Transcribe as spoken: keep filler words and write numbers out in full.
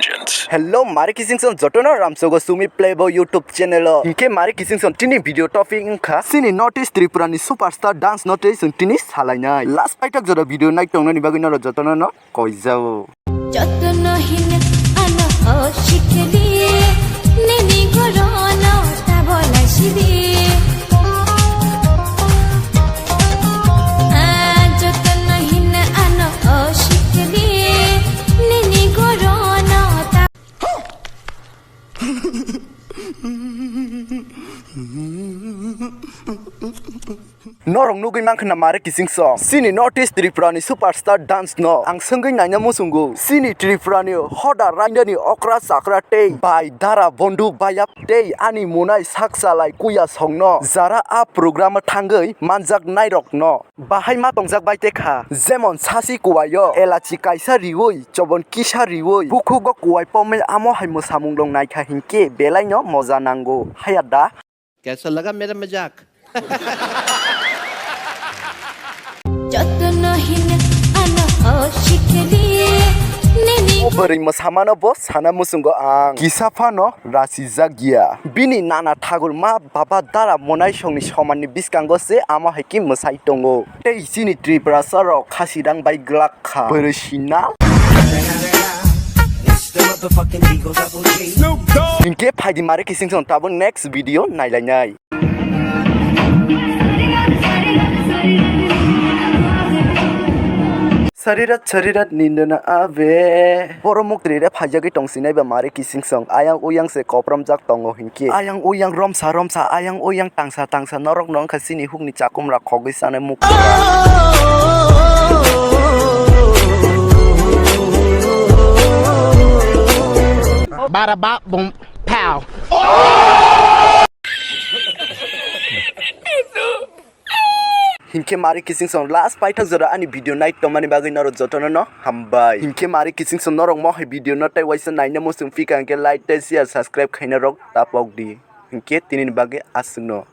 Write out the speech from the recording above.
Legends. Hello, mari kising song jotono ramsogo Sumi Playboy YouTube channel o. Hinkhe mari kising song tini video topic wngkha chini North East Tripura ni superstar dance no tei chwng tini salainai. Last paithak jora video nai tongnani bagwi norok jotono no koijao. Jotono hino ano o sikli, nini gorono tabola sidi. Ah, jotono hino ano o sikli, nini gorono ta- Norok nugwi mankha na mari kising song. Chini North East Tripura ni superstar dance no ang swngwi naina muchungo. Chini Tripura ni hoda raida ni okra chakra tei bai dara bondu bayap tei ani munai sak salai kuya song no jara a program o thangwi manjak nairok no. Bahai ma tongjak bai te kha, jemon sasi kuwaio elachi kaisa riwi, chobon kisa riwi, bukhugo kuwai pomel amo hai mwsamung rok naikha hinkhe belai no moja nango. Haya da? कैसा लगा मेरा मजाक? Jotono hino ano o sikli, nini O bwrwi mwsamano bo sana muchungo ang. Kisa phano rachijak ya. Bini nana thagur ma baba dara monai songni somanni bwskango se amo hai khe mwsai tongo. Tei chini Tripurasa rok khasi rang bai glak kha. Bwrwi sinal. Hinkhe phaidi mari kising song tabuk next video nailainai. Sarirat sarirat nindana abe. Borok muktrire phaijagwi tongsinai ba mari kising song. Ayang uyang se koprom jak tongo hinkhe. Ayang uyang romsa romsa, ayang uyang tangsa tangsa, norok no wngkha chini hukni chakumra khogwi sanai muktrira. Bara ba bum pow. Hinkhe mari kising song last paithak jora ani video nai tongmani bagwi norok jotono no hambai. Hinkhe mari kising song norok mo hai video no tei waisa naina muchung phika hinkhe like tei share subscribe khaina rok tapok di. Hinkhe tinini bagwi aswkno.